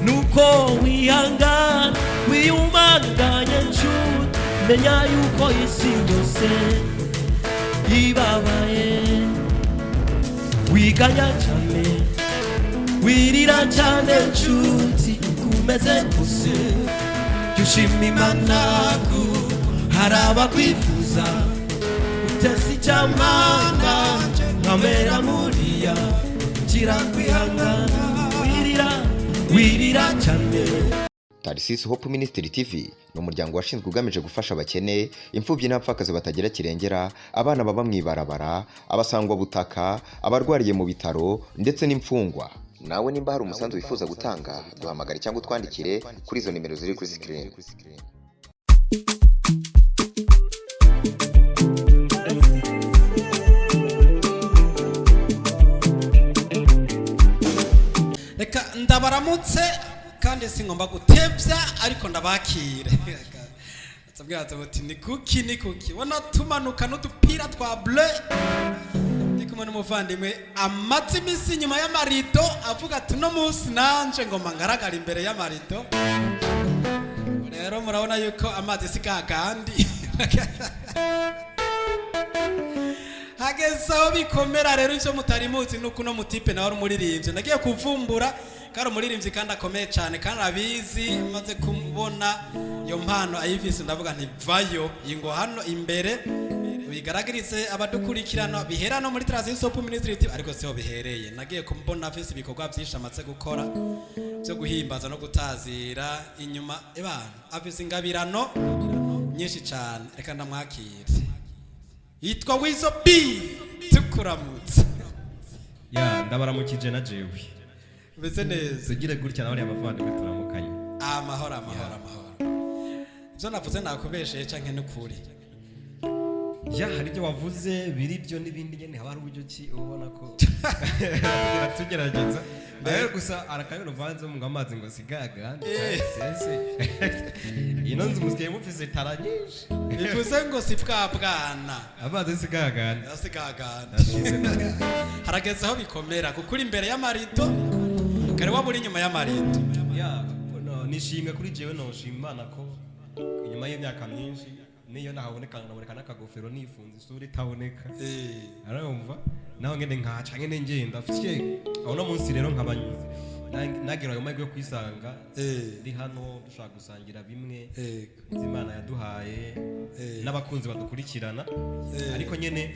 Nuko wihangana, wiyumanganye nshuti, menya yuko isi yose ibabaye. Wiganya cyane, wirira cyane nshuti, kumeze kose jya ushima Imana kuko hari abakwifuza. Utese icyamana nkamera nkuriya, gira kwihangana, wirira, wirira cyane. Tarisisi Hope Ministry TV ni umuryango washinzwe ugamije gufasha abakene, imfubyi n'abapfakazi batagira kirengera, abana baba mu ibarabara, abasangwabutaka, abarwariye mu bitaro ndetse n'imfungwa. Nawe nimba hari umusanzu wifuza gutanga, duhamagare cyangwa utwandikire kuri izo nimero ziri kuri sikirini. Reka ndabaramutse kandi singomba gutebya, ariko ndabakire. Tubwira tuti ni kuki, ni kuki ubona tumanuka n'udupira twa bleu? Ndi kumwe n'umuvandimwe amaze iminsi inyuma y'amarido, avuga ati: "Uno munsi nanje ngomba ngaragara imbere y'amarido." Rero murabona yuko amazi si kakandi, hageze aho bikomera. Rero ivyo mutari muzi nuko uno mutipe nawe ari umuririmbyi. Nagiye kuvumbura ko ari umuririmbyi kandi akomeye cyane kandi abizi. Maze kubona iyo mpano ayifise, ndavuga nti: "Vayo ingo hano imbere uyigaragarize abadukurikirana." Bihera no muri Transition Hope Ministry TV, ariko siho bihereye. Nagiye kumubona afise ibikorwa byinshi amaze gukora byo guhimbaza no gutazira inyuma. Ebana, afise ingabirano nyinshi cyane. Reka ndamwakire, yitwa Wizo B. Tukuramutse. Ya, ndabaramukije na jewe. Umeze neza? Tugire gutya nawe abavandimwe turamukanye. Amahoro, amahoro, amahoro. Ibyo navuze nakubesheye canke n'ukuri? Ya, hari ibyo wavuze biri byo n'ibindi nyene, haba hari uburyo ki ubona ko tugira tugerageza rero. Gusa arakabiro uvanze ngo amazi ngo sigaga sese ino nzu musigaye mufise tara nyinshi. Bivuze ngo si bwa bwana. Amazi sigagana. Yasigagana. Nashize. Harageze aho bikomera kuko uri imbere y'amarido, kare waba uri inyuma y'amarido. Ya, no, nishimwe kuri jewe, noshima Imana ko inyuma y'imyaka myinshi niyo nahaboneka, naboneka n'akagofero nifunze, isura itaboneka. Arumva naho ngende nkaca ngende ngenda mfite aho. No munsi rero nkaba nagira ayo mahirwe yo kwisanga ndi hano, dushobora gusangira bimwe Imana yaduhaye n'abakunzi badukurikirana. Ariko nyene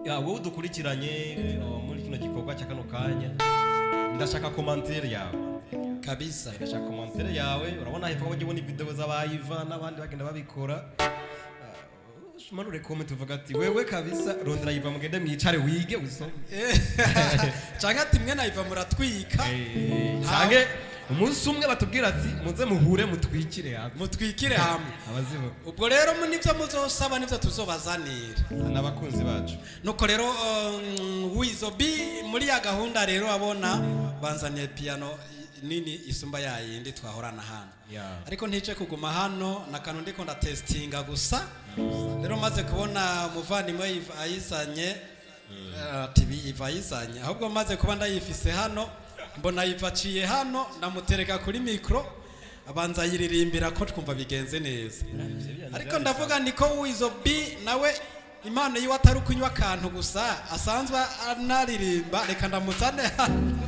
ya wowe udukurikiranye muri kino gikorwa cya kano kanya, ndashaka commentaire yawe. Kabisa. Ndashaka commentaire yawe. Urabona hepfo bajya ubona video z'abayiva n'abandi bagenda babikora. Umanure comment uvuga ati: "Wewe kabisa rondera Yiva, mugende mwicare wige usome." Canke ati: "Mwe nayiva muratwika." Canke umunsi umwe batubwira ati: "Muze muhure mutwikire hamwe." Mutwikire hamwe. Abazimu. Ubwo rero mu nivyo muzosaba nivyo tuzobazanira. N'abakunzi bacu. Nuko rero Wizo B, muri ya gahunda rero abona banzaniye piano nini isumba yayindi twahorana hano. Ariko ntice kuguma hano nakantu ndiko ndatestinga gusa. Rero maze kubona umuvandimwe ayizanye, ati Iva ayizanye, ahubwo maze kuba ndayifise hano, mbona Iva aciye hano, ndamutereka kuri mikro, abanza yiririmbira ko twumva bigenze neza. Ariko ndavuga niko Wizo B nawe impano yiwe atari ukunywa akantu gusa, asanzwe anaririmba. Reka ndamuzane hano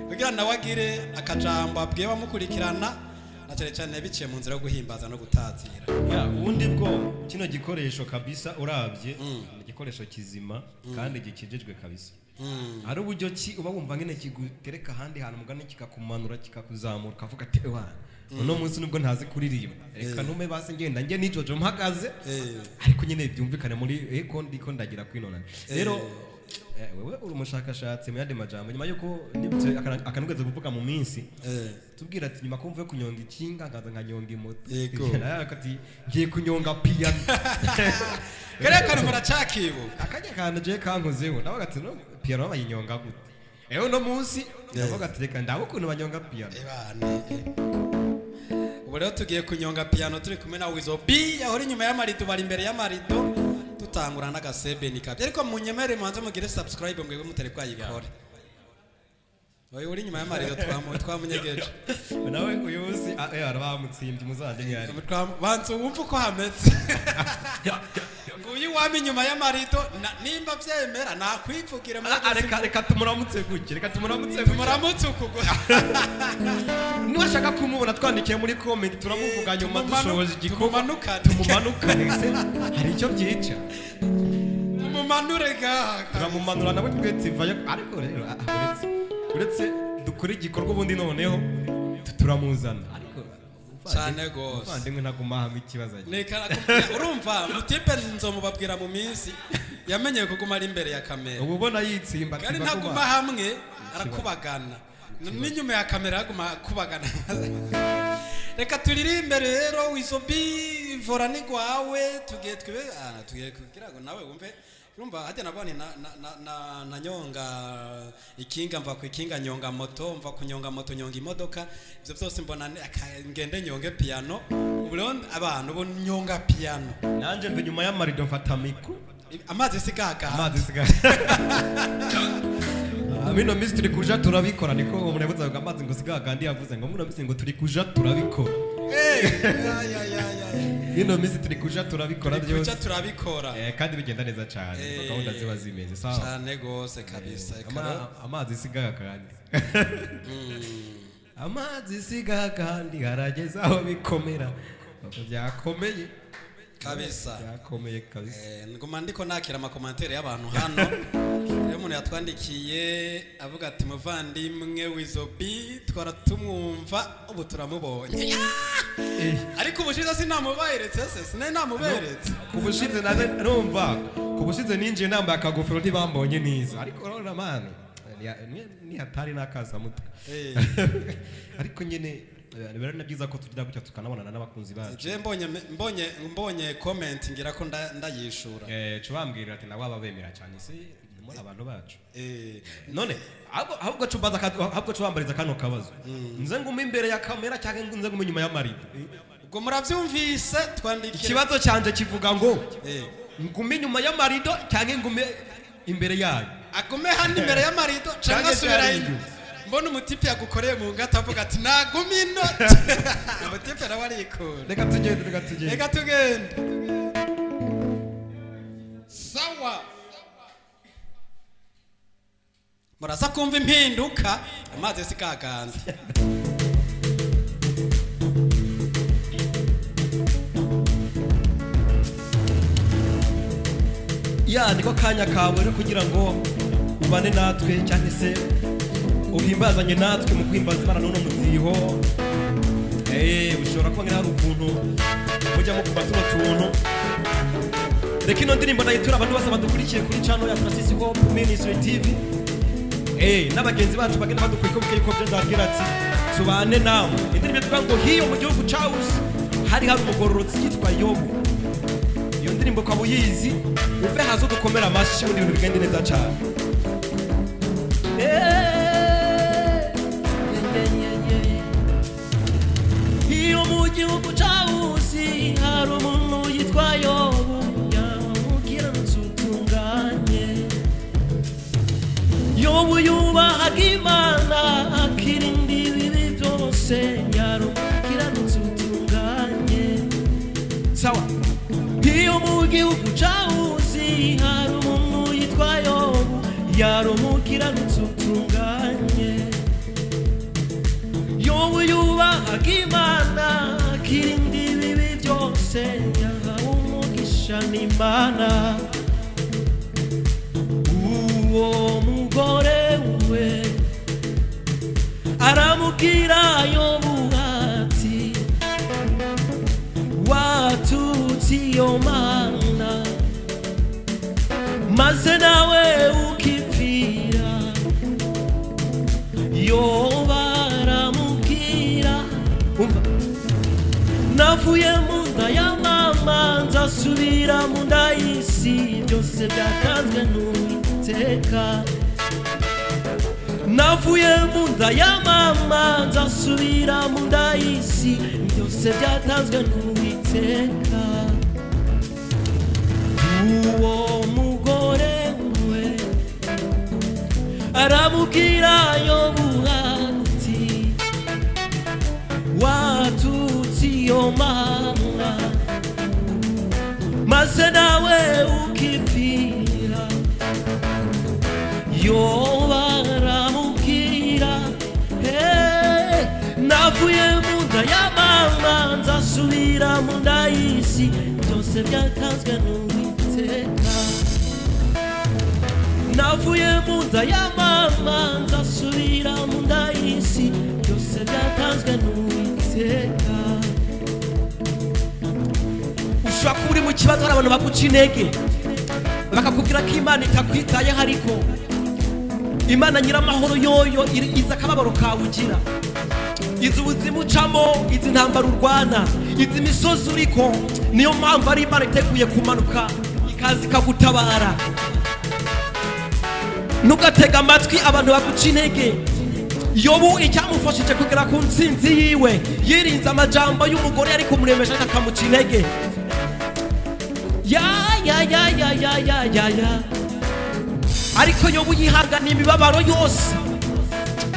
kugira nawe agire akajambo abwiye bamukurikirana, na cyane cyane biciye mu nzira yo guhimbaza no gutazira. Ya, ubundi bwo kino gikoresho kabisa urabye ni igikoresho kizima kandi gikijijwe kabisa. Hari uburyo ki uba wumva nyine kigutereka ahandi hantu mugani, kikakumanura, kikakuzamura, ukavuga ati: "Ewa, uno munsi nubwo ntazi kuririmba, reka ntume basi ngenda njye nijojo mpagaze." Ariko nyine byumvikane muri eko ndiko ndagira kwinona. Rero wewe uri umushakashatsi mu yandi majambo, nyuma yuko nibutse akanugeze kuvuga mu minsi tubwira ati nyuma ko mvuye kunyonga ikinga nkaza nkanyonga imoto. Nawe ati: "Ngiye kunyonga piano." Kariya kantu muracakibuka? Akajya kantu je kankozeho, ndavuga ati: "No piano bayinyonga gute?" Rero uno munsi ndavuga ati: "Reka ndabe ukuntu banyonga piano." Ebane, ubu rero tugiye kunyonga piano turi kumwe na Wizo B yahora inyuma y'amarido, bari imbere y'amarido, dutangura n'agasebeni kabyo. Ariko munyemere mubanze mugire subscribe, mwebwe mutari bwayikore. Oya, uri inyuma y'amarido twamunyegeje. Nawe uyu munsi arabamutsimbye, muzajye mwari. Banza wumve uko hameze. Nguyu wama inyuma y'amarido, nimba byemera nakwivugire muri. Reka, reka tumuramutse gutya, reka tumuramutse gutya. Tumuramutse ukuguru. Niwashaka kumubona, twandikiye muri comment, turamuvuga nyuma dushoje igikorwa. Tumumanukane. Tumumanukane se hari icyo byica? Tumumanure gaha. Turamumanura nawe twetse vayo. Ariko rero uretse dukore igikorwa ubundi noneho turamuzana, ariko Cyane gose. umuvandimwe ntaguma hamwe, ikibazo agira. Urumva mutipe nzomubabwira mu minsi, yamenyeye kuguma ari imbere ya kamera. Uba ubona yitsimba Kandi tsimba ntaguma kuba. hamwe, arakubagana n'inyuma ya kamera aguma akubagana. Reka turirimbe rero. Wizobi vora ni gwawe, tugiye twibe, tugiye kugira ngo nawe wumve. Urumva hajya nabone na nyonga ikinga, mva ku ikinga nyonga moto, mva kunyonga moto nyonga imodoka. Ibyo byose mbona ngende nyonge piano. Ubu rero abantu ubu nyonga piano. Nanjye mva inyuma y'amarido mfata micro. Amazi sigaga. Amazi sigaye. Bino minsi turi kuja turabikora, niko umuntu yavuze ngo amazi ngo sigaga, kandi yavuze ngo muno minsi ngo turi kuja turabikora. Eh, ay, ay, ay, ay. Bino minsi turi kuja turabikora Kuca byose. turabikora. Kandi bigenda neza cyane. Gahunda ziba zimeze sawa. Cyane gose kabisa. Reka rero. Amazi sigaga, kandi amazi sigaga, kandi harageze aho bikomera. Byakomeye. Kabisa. Byakomeye kabisa. Nguma ndiko nakira ama commentaires y'abantu hano. Rero umuntu yatwandikiye avuga ati: "Muvandimwe Wizobi twara tumwumva, ubu turamubonye." Ariko ubushize sinamuberetse se? Sinari namuberetse. Ku bushize naze numva, ku bushize ninjiye nambaye akagofero, ntibambonye neza, ariko urabona man, ni hatari n'akasamutwe. Ariko nyine biba ari na byiza ko tugira gutya tukanabonana n'abakunzi bacu. Je mbonye comment ngira ko ndayishura. Cubambwira ati nawe ababemera cyane si muri abantu bacu. None ahubwo ahubwo cubambariza kano kabazo: nze ngume imbere ya kamera cyangwa nze ngume inyuma y'amarido? Ubwo murabyumvise, twandikire. Ikibazo cyanje kivuga ngo ngume inyuma y'amarido cyangwa ngume imbere yayo? Agume hano imbere y'amarido cyangwa Canke asubira byari inyuma? inyuma. Mbona umutipe yagukoreye mu ngata avuga ati nagume ino, umutipe nawe arikura. Reka tugende, reka tugende. Reka tugende, sawa. Muraza kumva impinduka, amazi si kaganze. Ya, niko kanya kawe rero kugira ngo ubane natwe cyangwa se uhimbazanye natwe mu guhimbaza Imana n'uno mudiho. Ushobora kuba hari ukuntu mujya mukumva tuno tuntu. Reka ino ndirimbo ndayitura abantu bose badukurikiye kuri channel ya Francis Hope Ministry TV, n'abagenzi bacu bagenda badukuriye ko bukeye ko byo. Ndabwira ati tubane nawe. Indirimbo ivuga ngo hiyo mu gihugu ca Uzi hari umugororotsi yitwa Yobu. Iyo ndirimbo ukaba uyizi, uve hazo dukomera amashyi, ubundi ibintu bigende neza cyane. Iyo mu gihugu ca Uzi hari umuntu yitwa Yobu, yamukiranutse utunganye. Yobu yubahaga Imana, akirinda ibibi byose, yari umukiranutsi utunganye. Sawa. Iyo mu gihugu ca Uzi hari umuntu yitwa Yobu, yari umukiranutsi utunganye. Yobu yubahaga Imana, akirinda ibibi byose, yahawe umugisha n'Imana. Uwo mugore we aramubwira Yobu ati: "Watutse iyo Mana, maze nawe ukipfira." Yoba aramubwira: "Umva, navuye mu nda ya mama, nzasubira mu nda y'isi, byose byatanzwe n'Uwiteka. Navuye mu nda ya mama, nzasubira mu nda y'isi, byose byatanzwe n'Uwiteka." Uwo mugore we aramubwira Yobu iyo mana, maze nawe ukipfira. Yo baramubwira: "Hey, navuye mu nda ya mama, nzasubira mu nda y'isi, byose byatanzwe n'Uwiteka. Navuye mu nda ya mama, nzasubira mu nda y'isi, byose byatanzwe n'Uwiteka." Ushobora kuba uri mu kibazo, hari abantu baguca intege, bakakubwira ko Imana itakwitayeho, ariko Imana nyiramahoro yoyo izi akababaro kawe ugira, izi ubuzima ucamo, izi ntambara urwana, izi misozi uriko. Niyo mpamvu ari Imana iteguye kumanuka ikaza ikagutabara. Ntugatege amatwi abantu baguca intege. Yobu icyamufashije kugera ku ntsinzi yiwe, yirinze amajambo y'umugore yari kumuremesha akamuca intege. Ya ya ya ya ya ya ya ya, ariko Yobu yihanganiye imibabaro yose,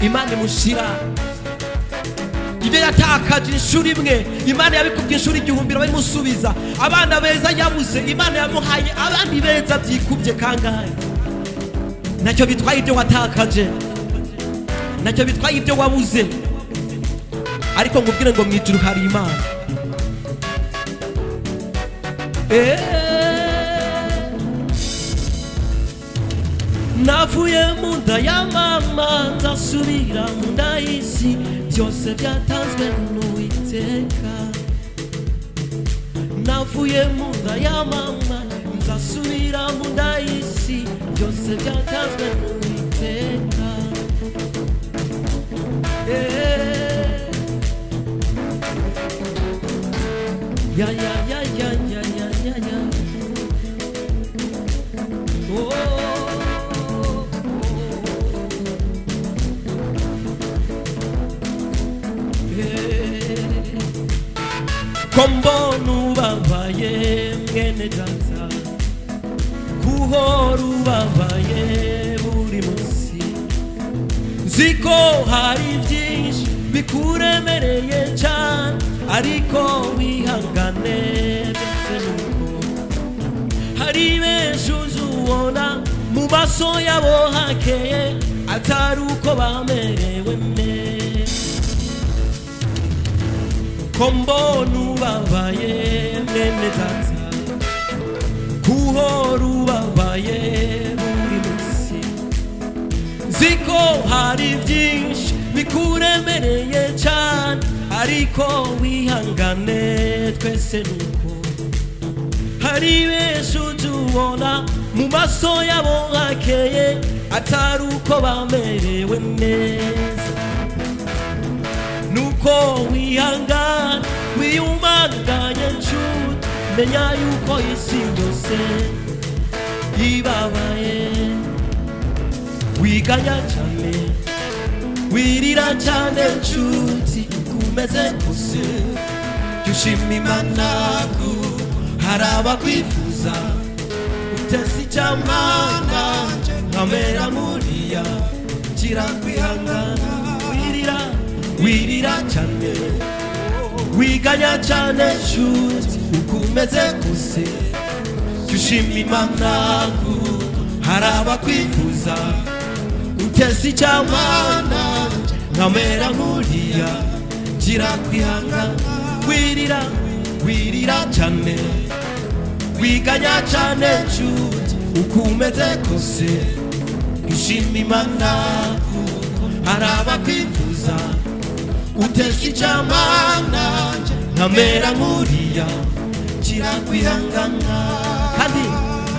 Imana imushira ibyo yatakaje inshuro imwe, Imana yabikubye inshuro 1000, irabimusubiza. Abana beza yabuze, Imana yamuhaye abandi beza byikubye kangahe. Ntacyo bitwaye ibyo watakaje, ntacyo bitwaye ibyo wabuze, ariko nkubwire ngo mu ijuru hari Imana. Eh. Navuye mu nda ya mama, nzasubira mu nda y'isi, byose byatanzwe n'Uwiteka. Navuye mu nda ya mama, nzasubira mu nda y'isi, byose byatanzwe n'Uwiteka. Eh. Ya ya ya ya ya ya ya ya. Oh. Eh. Ko mbona ubabaye, mwene data, kuhora ubabaye buri munsi, nzi ko hari byinshi bikuremereye cyane, ariko wihangane, byose nuko hari benshi uzubona mu maso yabo hakeye, atari uko bamerewe neza. Ko mbona ubabaye, mwene data, kuhora ubabaye buri munsi, nzi ko hari byinshi bikuremereye cyane, ariko wihangane, twese nuko hari benshi utubona mu maso yabo hakeye, atari uko bamerewe neza. Nuko wihangane, wiyumanganye nshuti, menya yuko isi yose ibabaye. Wiganya cyane, wirira cyane nshuti, ukomeze kose, jya ushima Imana kuko hari abakwifuza. Utese icyamana nkamera muriya, gira kwihangana. Wirira, wirira cyane, wiganya cyane nshuti, uko umeze kose, jya ushima Imana kuko hari abakwifuza. Utese icyamana nkamera nkuriya, gira kwihangana. Wirira, wirira cyane, wiganya cyane nshuti, uko umeze kose, jya ushima Imana kuko hari abakwifuza. Utese icyamana nkamera nkuriya, gira kwihangana. Kandi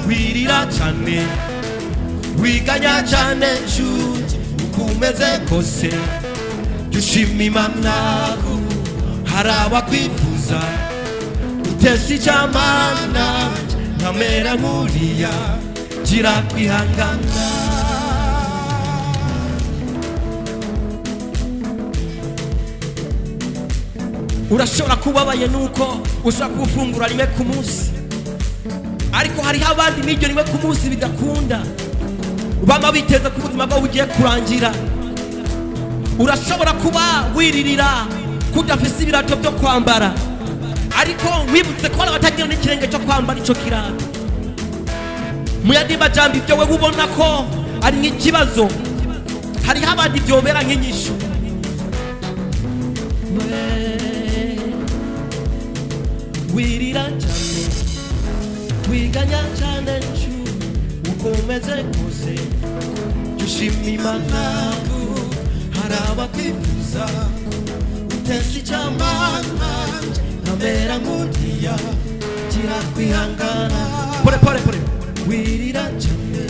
wirira cyane, wiganya cyane nshuti, uko umeze kose, jya ushima Imana kuko hari abakwifuza. Utese icyamana nkamera nkuriya, gira kwihangana. Urashobora kubabaye nuko ushobora kuwufungura rimwe ku munsi, ariko hariho abandi n'iryo rimwe ku munsi bidakunda, bama biteze ko ubuzima bwabo bugiye kurangira. Urashobora kuba wiririra ko udafise ibirato byo kwambara. Ariko wibutse ko hari abatagira n'ikirenge cyo kwambara icyo kirato. Mu yandi majambo, ibyo we ubona ko ari nk'ikibazo, hariho abandi byobera nk'inyishu. We, wirira cyane, wiganya cyane, cu uko umeze kose jya ushima Imana hari abakwifuza. Utese icyamana nkamera nk'uriya, gira kwihangana. Pore pore pore. Wirira cyane,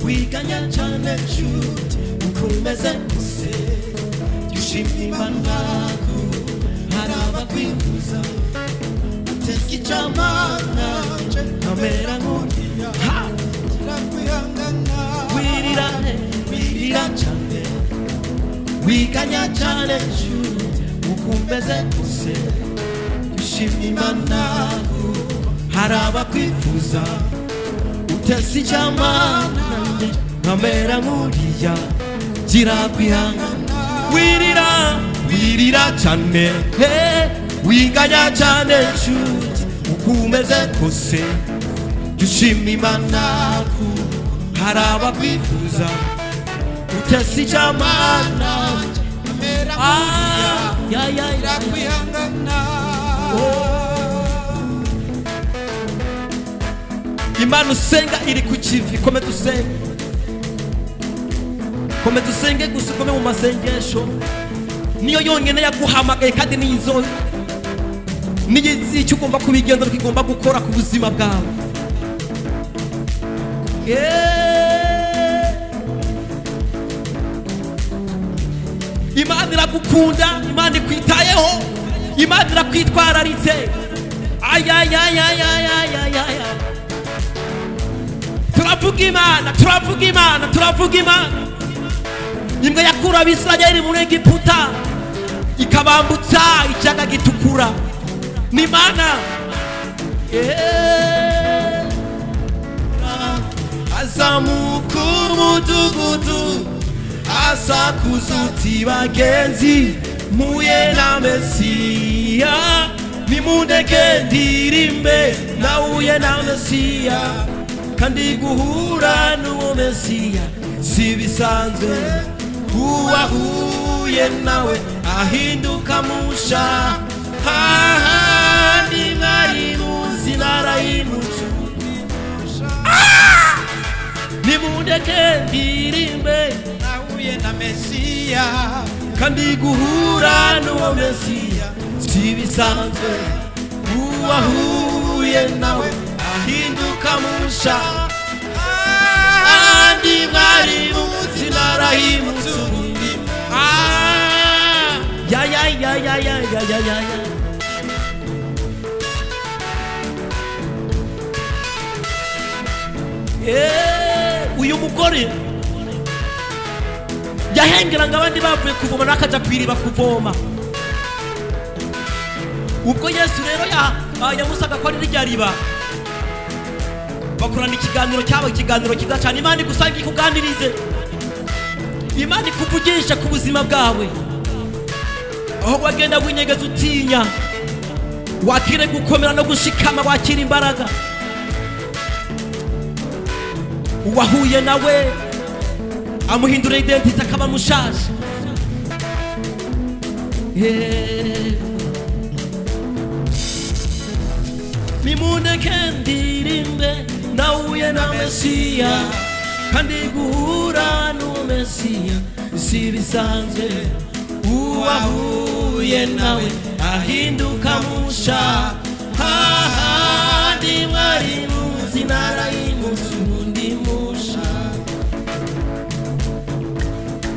wiganya cyane, nshuti, uko umeze kose jya ushima Imana hari abakwifuza. Utese icyamana nkamera nk'uriya. Ha! Wirira, wirira cyane, wiganya cyane, nshuti, uko umeze kose dushima Imana hari abakwifuza. Utese icyamana nkamera nk'uriya, gira kwihangana. Wirira, wirira cyane, he, wiganya cyane, nshuti, uko umeze kose dushima Imana hari abakwifuza. Utese icyamana. Ah, ya, ya, ya. Imana usenga iri ku kivi. Komeza usenge, komeza usenge gusa, ukome mu masengesho. Niyo yonyine yaguhamagaye kandi niyo izo niyo izi icyo ugomba kubigenza, igomba gukora ku buzima bwawe. Yeah. Imana iragukunda, Imana ikwitayeho, Imana irakwitwararitse. Ayayayayayayaya, turavuga Imana, turavuga Imana, turavuga Imana imwe yakura Abisirayeli muri Egiputa ikabambutsa ikiyaga gitukura. Ni Imana. Yeah. Azamuka umudugudu asakuza uti: "Bagenzi, mpuye na Mesiya, nimundeke ndirimbe, nahuye na Mesiya." Kandi guhura n'uwo Mesiya si bisanzwe, uwahuye nawe ahinduka musha. Hahandi mwari muzi narahindutse. Nimundeke ndirimbe, nahuye na Mesiya. Kandi guhura n'uwo Mesiya si bisanzwe, uwahuye nawe ahinduka musha. Kandi mwari muzi narahindutse ubundi. Ah, ya ya ya ya ya ya ya ya ya. Uyu mugore yahengeranga abandi bavuye kuvoma, nawe akajya ku iriba kuvoma. Ubwo Yesu rero yamusaga ko ari rirya riba, bakorana ikiganiro. Cyaba ikiganiro cyiza cyane. Imana igusanga ikuganirize, Imana ikuvugishe ku buzima bwawe. Aho wagenda winyegeza utinya, wakire gukomera no gushikama, wakira imbaraga. Uwahuye nawe amuhindura identité, akaba mushaje. Yeah. Nimundeke ndirimbe, nahuye na Mesiya. Kandi guhura n'uwo Mesiya si bisanzwe, uwahuye nawe ahinduka musha. Hahandi mwari muzi narahindutse ubundi musha.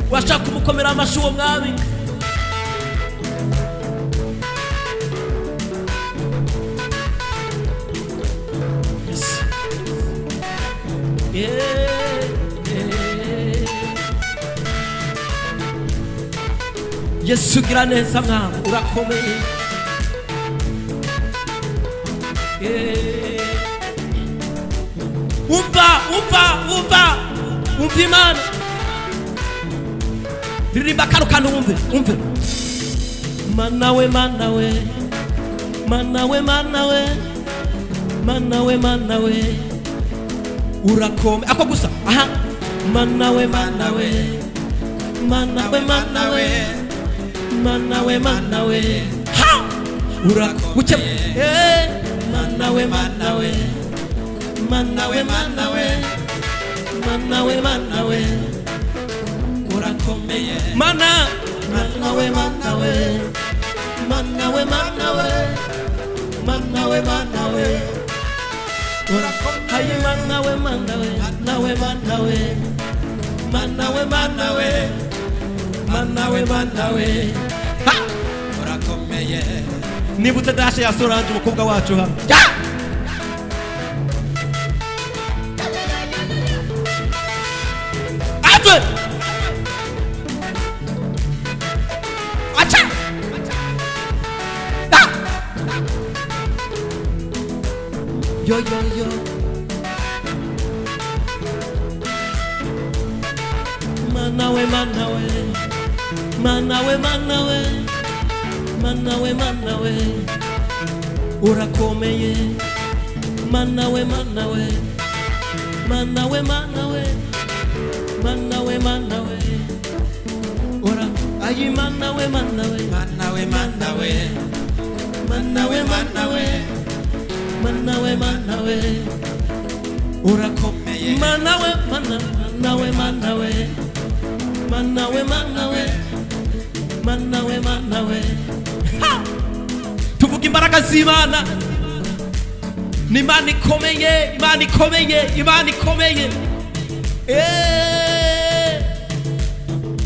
Washaka kumukomera amashyi uwo mwami? Yes. Yeah. Yesu ugira neza, mwami urakomeye. Yeah. Umva, umva, umva, umva Imana. Ririmba kano kantu wumve, umve. Mana we, Mana we. Mana we, mana we, mana we, mana we, urakome ako gusa. Aha, mana we, mana we, mana we, mana we, mana we, mana we, ha, urakoke. Eh, mana we, mana we, mana we, mana we, mana we, mana we, urakomeye. Mana, mana we, mana we, mana we, mana we, mana we, mana we, urakomeye. Mana we, mana we, mana we, mana we, mana we, mana we, mana we, mana we, ha, urakomeye. Nibutse dashe ya Solange, umukobwa wacu hano. Ave! Acha! Ah! Yo yo yo. Mana we, mana we, mana we, mana we, mana we, mana we, urakomeye. Mana we, mana we, mana we, mana we, mana we, mana we, ura ayi, mana we, mana we, mana we, mana we, mana we, mana we, mana we, mana we, urakomeye. Mana we, mana, mana we, mana we, mana we, mana we, mana we, mana we. Ha! Tuvuga imbaraga z'Imana. Ni Imana ikomeye, Imana ikomeye, Imana ikomeye. Eh!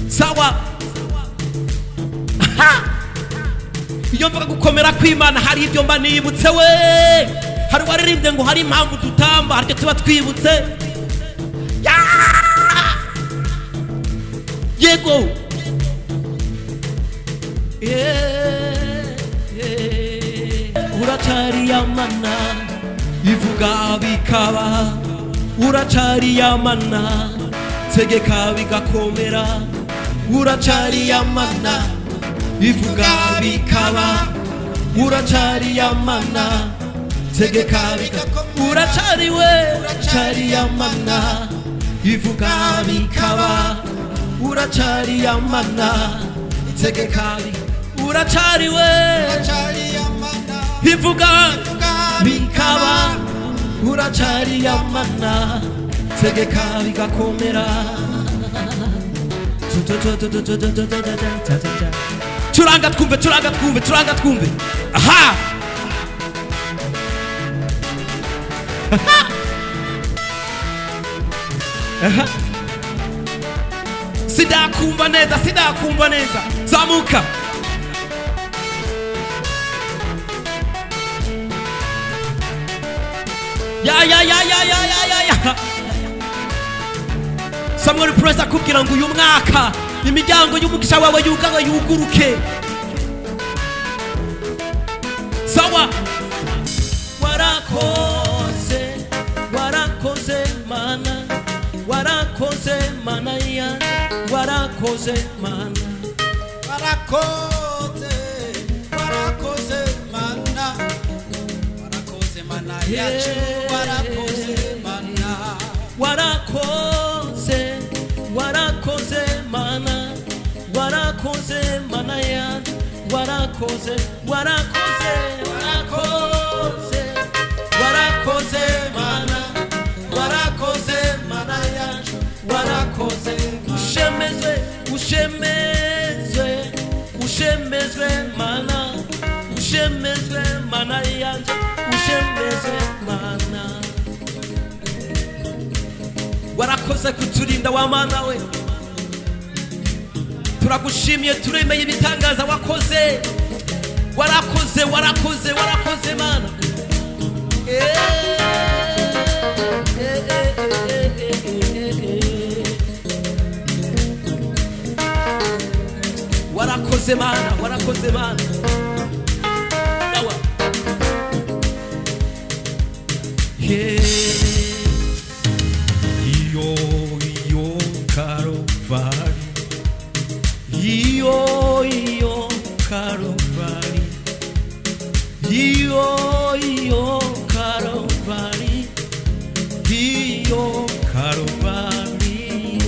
Sawa. Ha! Iyo mvuga gukomera kw'Imana, hari ibyo mba nibutse we. Hari uwaririmbye ngo hari impamvu tutamba, hari icyo tuba twibutse. Ya! Yego. Eh, eh. Uracari yamana ivuga bikaba, uracari yamana tegeka bigakomera, uracari yamana ivuga bikaba, uracari yamana tegeka bigakomera, uracari we, uracari yamana ivuga bikaba, uracari yamana tegeka, uracari we, uracari yamana ivuga bikaba, uracari yamana tegeka bigakomera. Turanga twumve, turanga twumve, turanga twumve. Aha. Aha. Sidakumva neza, sidakumva neza. Zamuka. Ya ya ya ya ya ya ya ya. Samuel Prince akubwira ngo uyu mwaka imiryango y'umugisha wawe yugawe yuguruke. Sawa. Warakoze, warakoze mana, warakoze mana ya, warakoze mana. Warakoze, warakoze mana, warakoze mana yacu, warakoze mana. Warakoze, warakoze mana, warakoze mana ya, warakoze, warakoze, warakoze, warakoze mana, warakoze mana yacu, warakoze. Ushemezwe, ushemezwe, ushemezwe mana, ushemezwe mana yanje, ushemezwe mana. Warakoze kuturinda wa mana we, turagushimiye, turemeye ibitangaza wakoze. Warakoze, warakoze, warakoze mana. Eh, eh, eh, eh, eh, eh, eh. Warakoze mana, warakoze mana. Sawa. Yeah. Iyo iyo Karuvari, iyo iyo Karuvari, iyo. Iyo iyo Karuvali, iyo Karuvali,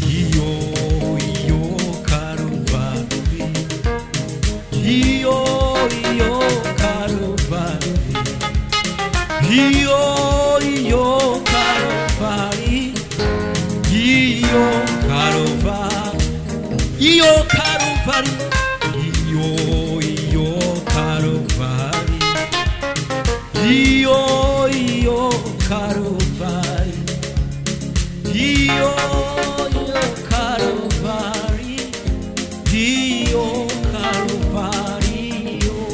Iyo iyo Karuvali, iyo iyo Karuvali, iyo iyo Karuvali, iyo Karuvali, iyo Karuvali, iyo iyo Karuvali, iyo iyo Karuvali, iyo iyo Karuvali, iyo Karuvali, iyo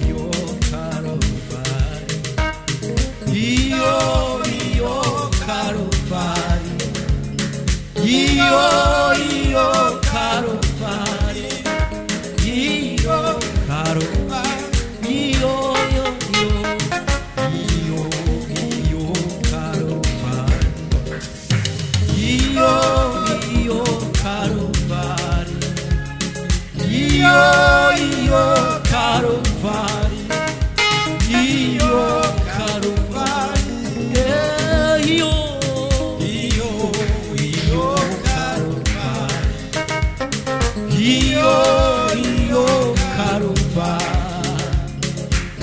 iyo Karuvali, iyo iyo Karuvali, iyo iyo Karuvali, iyo Karuvali, iyo iyo iyo iyo Karuvali, iyo iyo Karuvali, iyo iyo Karuvali, iyo Karuvali, iyo iyo iyo Karuvali, iyo iyo Karuvali,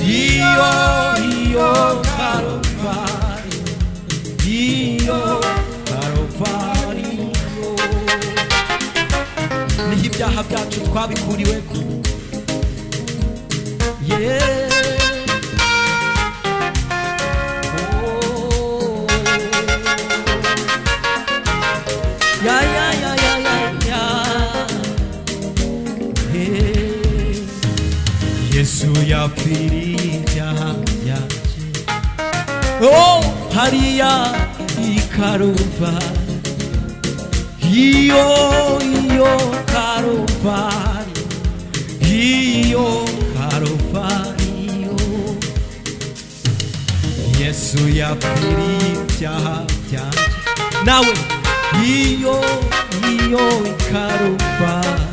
iyo iyo Karuvali, iyo Karuvali. Niho ibyaha byacu twabikuriweko. Yeah. Oh. Ya, ya, ya, ya, ya, ya. Hey. Yesu yapfiriye ibyaha byanjye. Oh, hariya i Karuvali, iyo iyo Karuvali, iyo Karuvali, Yesu yapfiriye ibyaha byanjye. Nawe iyo iyo Karuvali,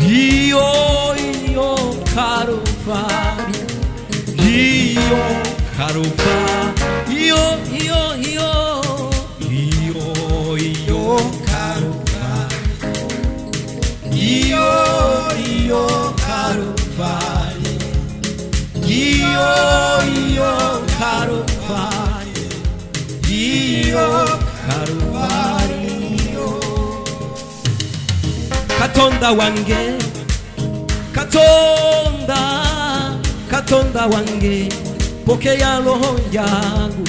iyo iyo Karuvali, iyo Karuvali, iyo iyo iyo Iyo iyo Karuvali, iyo iyo Karuvali, iyo iyo Karuvali, iyo Karuvali. Katonda wange, Katonda, Katonda wange, pokea roho yangu.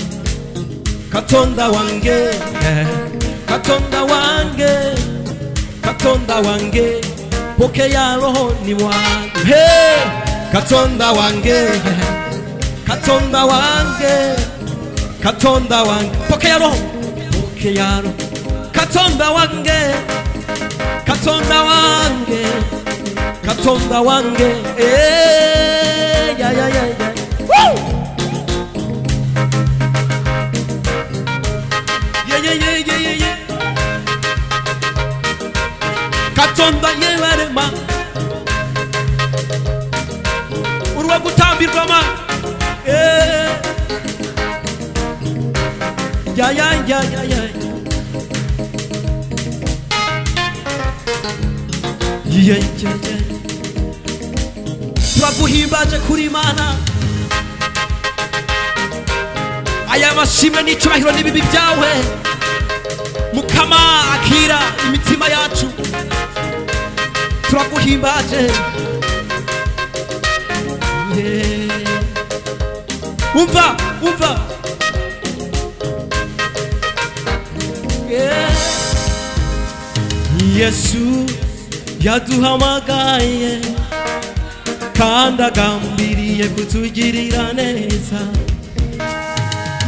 Katonda wange, Katonda wange, Katonda wange, pokea roho ni wangu. Hey! Katonda wange, Katonda wange, Katonda wange, pokea roho, pokea roho. Katonda wange, Katonda wange, Katonda wange, eh, ya ya ya ya. Woo! Yeah yeah yeah yeah yeah yeah. Katonda yewarema urwa gutambirwa ma eh ya ya ya ya ya yeah yeah yeah. Turaguhimbaje kuri Imana, aya mashimwe n'icyubahiro n'ibibi byawe Mukama, akira imitima yacu, turaguhimbaje. Yeah. Umva umva. Yeah. Yesu yaduhamagaye kandi agambiriye kutugirira neza.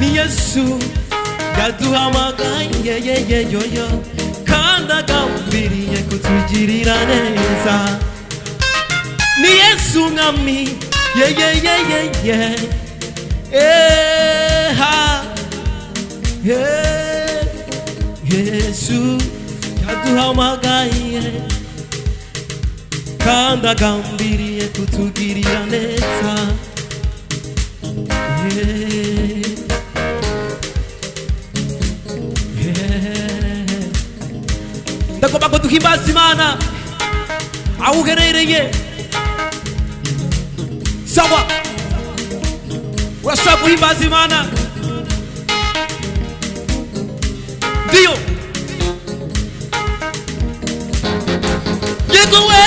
Ni Yesu yaduhamagaye yeyeyoyo kandi agambiriye kutugirira neza. Ni Yesu mwami yeyeyeyeye eha. Yesu yaduhamagaye. Kandi agambiriye kutugirira neza. Yeah. Yeah. Ndagomba ngo duhimbaze Imana aho uherereye. Sawa, urashobora guhimbaza Imana? Ndiyo, yego we.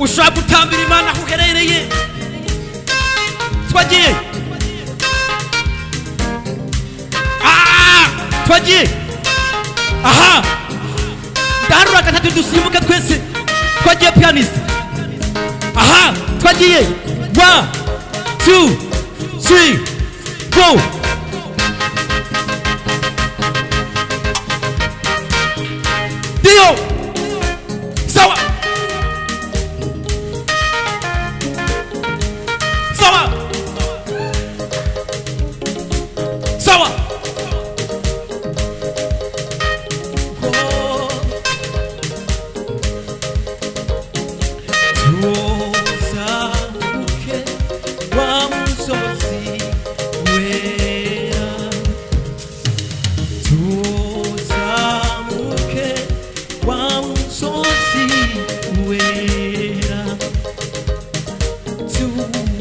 Ushobora gutambira Imana aho uherereye. Twagiye. Ah, twagiye. Aha, ndaharura gatatu, dusimbuke twese. Twagiye, pianist. Aha, twagiye. One, two, three, go. Ndiyo, sawa sawa sawa. Oh. Tuzamuke wa musozi wera, tuzamuke wa musozi wera,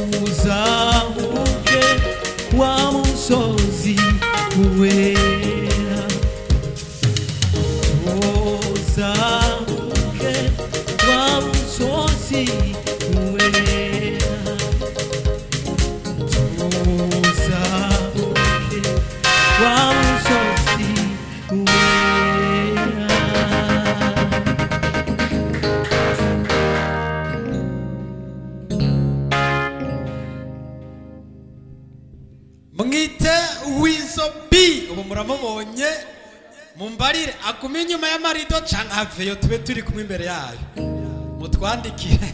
tuzamuke wa musozi wera, tuzamuke wa musozi wera, tuzamuke wa musozi wera. Mwite Wizo B, ubu muramubonye. Mumbarire, agume inyuma y'amarido canke aveyo tube turi kumwe imbere yayo? Mutwandikire.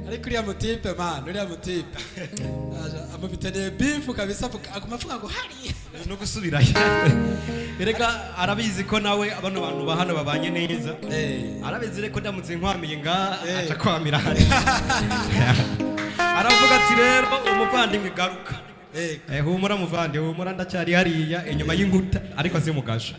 Ariko uriya mutipe, man, uriya mutipe amufitaniye beef kabisa, aguma avuga ngo hariya. No gusubirayo. Erega arabizi ko nawe bano bantu ba hano babanye neza. Arabizi reko ndamutse nkwamiye nga aca kwamira hariya. Aravuga ati: "Rero umuvandimwe, garuka." Humura muvandi, humura, ndacyari hariya inyuma y'inkuta, ariko si mugasha.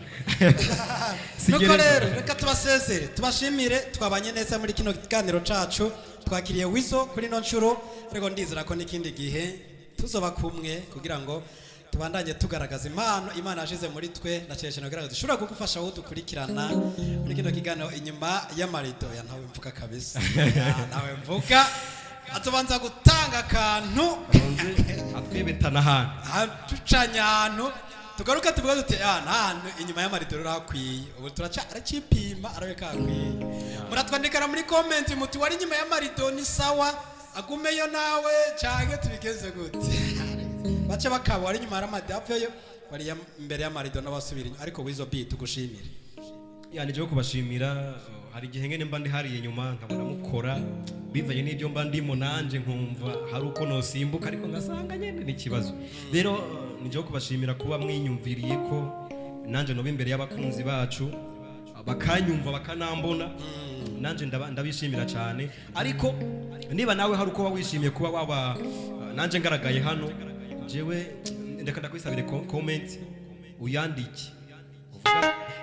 Si Nuko gereza. rero reka tubasezere, tubashimire, twabanye neza muri kino kiganiro cacu. Twakiriye Wizo kuri ino nshuro, ariko ndizera ko n'ikindi gihe tuzoba kumwe kugira ngo tubandanye tugaragaza impano Imana yashize muri twe, na cyane cyane kugira ngo dushobora kugufasha wowe dukurikirana muri kino kiganiro inyuma y'amarido ya. Ntawe mvuga kabisa. Ya, ntawe mvuga, atubanza gutanga akantu. Atwibetana ahantu. Aducanye ahantu, tugaruka tuvuga duti: "Ah, nta hantu inyuma y'amarido rero hakwiye." Ubu turaca aracipima, arabe kakwiye. Muratwandikira muri comment muti: "Wari inyuma y'amarido ni sawa, agumeyo nawe canke tubigenze gute?" Bace bakaba wari inyuma y'amarido aveyo, wari imbere y'amarido n'abasubira inyuma. Ariko Wizo B, tugushimire. Yani jewe kubashimira. Hari igihe ngene mba ndi hariya inyuma nkabona mukora bivanye n'ibyo mba ndimo, nanje nkumva hari uko nosimbuka, ariko ngasanga nyene ni ikibazo. Rero ni jewe kubashimira kuba mwinyumviriye ko nanje noba imbere y'abakunzi bacu, bakanyumva, bakanambona. Nanje ndabishimira cyane. Ariko niba nawe hari uko wishimiye kuba waba nanje ngaragaye hano, jewe ndeka ndakwisabire comment uyandike.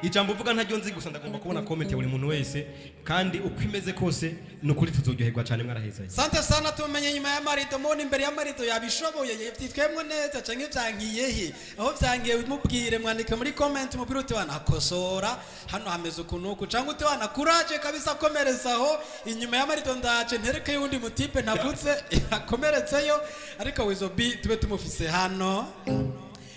Ijambo uvuga ntaryo nzi, gusa ndagomba kubona comment ya buri muntu wese, kandi uko imeze kose ni ukuri tuzoryoherwa cyane. Mwarahezaye. Sante sana. Tumenye inyuma y'amarido, mubona imbere y'amarido yabishoboye, vyitwemwo neza canke vyankiye he? Aho vyankiye mubwire, mwandike muri comment, mubwire uti: "Wanakosora hano, hameze uku nuku," canke uti: "Wana kuraje kabisa, komereza aho." Inyuma y'amarido ndaje ntereke y'uwundi mutipe ntavutse akomeretseyo. Ariko Wizo B tube tumufise hano.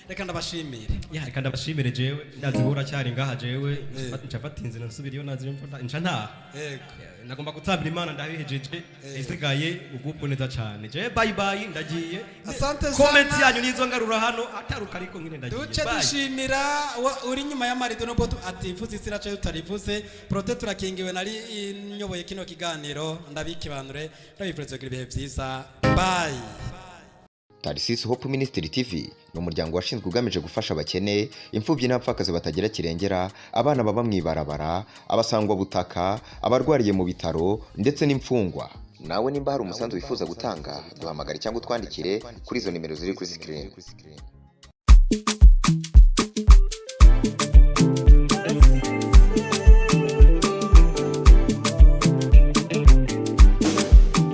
Reka ndabashimire. Ya, reka ndabashimire. Jewe ndazi wowe uracyari ngaha, jewe nca mfata inzira nsubira iyo nazi mfata nca ntaha. Yego. Nagomba gutambira Imana, ndabihejeje, isigaye ugubwo neza cyane. Jewe bye bye, ndagiye. Asante Comment sana. yanyu nizo ngarura hano ataruka, ariko nyine ndagiye. Duce Bye. dushimira uri inyuma y'amarido, nubwo ativuze izina cyo tutarivuze. Prote turakingiwe, nari nyoboye kino kiganiro, ndabikibanure, ndabifuriza kugira ibihe byiza. Bye. Tarisisi Hope Ministry TV ni umuryango washinzwe ugamije gufasha abakene, imfubyi n'abapfakazi batagira kirengera, abana baba mu ibarabara, abasangwabutaka, abarwariye mu bitaro ndetse n'imfungwa. Nawe nimba hari umusanzu wifuza gutanga, duhamagare cyangwa utwandikire kuri izo nimero ziri kuri screen.